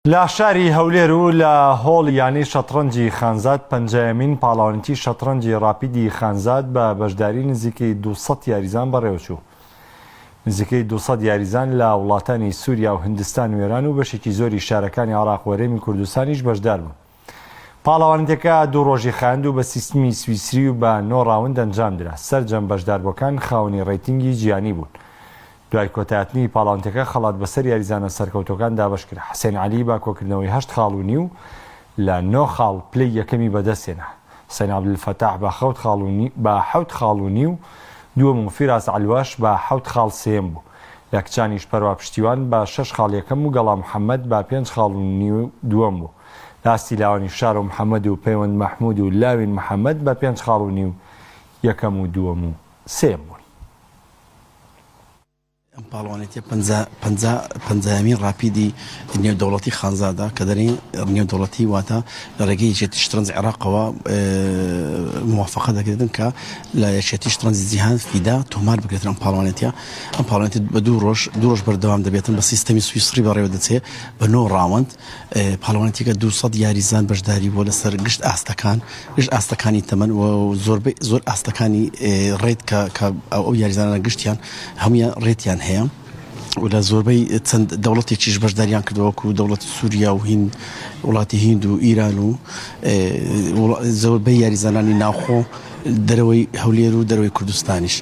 لە شاری هەولێر و لە هۆڵی یانەی شەتڕەنجی خانزاد پەنجایەمین پاڵاوانێتی شەتڕەنجی ڕاپیدی خانزاد بە بەشداری نزیکەی 200 یاریزان بەڕێوەچوو. نزیکەی 200 یاریزان لە وڵاتانی سووریا و هندستان و ئێران و بەشێکی زۆری شارەکانی عێراق و هەرێمی کوردستانیش بەشدار بوون. پاڵەوانێتیەکە دوو ڕۆژی خایاند و بە سیستمی سویسری و بە نۆ ڕاوند ئەنجامدرا، سەرجەم بەشداربووەکان خاوەنی ڕەیتینگی جیهانی بوون. دوای کۆتایهاتنی پاڵاوتەکە خەڵات بەسەر یاریزانە سەرکەوتووەکان دابەشکرا، حسێن عەلی بە کۆکردنەوەی هەشت خاڵ و نیو لە نۆ خاڵ پلەی یەکەمی بەدەستهێنا، حسێن عەبدولفەتاح بە خەوت خاڵ و بە حەوت خاڵ و نیو دووەم و فیراس عەلواش بە حەوت خاڵ سێیەم بوو. لە کچانیش پەروا پشتیوان بە شەش خاڵ یەکەم و گەڵا محەمەد بە پێنج خاڵ و نیو دووەم بوو. لە ئاستی لاوانیش شارۆ محەمەد و پەیوەند مەحمود و لاوین محەمەد بە پێنج خاڵ و نیو یەکەم و دووەم و سێیەم بوون. ئەم پاڵەوانێتیە پەنجا پەنجا پەنجایەمین ڕاپیدی نێودەوڵەتی خانزادە کە دەرێن نێودەوڵەتی واتە لە ڕێگەی یەکێتی شترەنج عێراقەوە موافقە دەکرێتن کە لە یەکێتی شترەنجی جیهان فیدا تۆمار بکرێتن ئەم پاڵەوانێتیە ئەم پاڵەوانێتی بە دوو ڕۆژ دوو ڕۆژ بەردەوام دەبێتن بە سیستەمی سویسری بەڕێوە دەچێت بە نۆ ڕاوەند پاڵەوانێتیەکە 200 یاریزان بەشداری بووە لەسەر گشت ئاستەکان گشت ئاستەکانی تەمەن و زۆربەی زۆر ئاستەکانی rate کە کە ئەو یاریزانانە گشتیان هەموویان rate یان هەیە و لە زۆربەی چەند دەوڵەتێکیش بەشداریان کردووە وەکو دەوڵەتی سووریا و هین وڵاتی هیند و ئیران و زۆربەی یاریزانانی ناوخۆ دەرەوەی هەولێر و دەرەوەی کوردستانیش.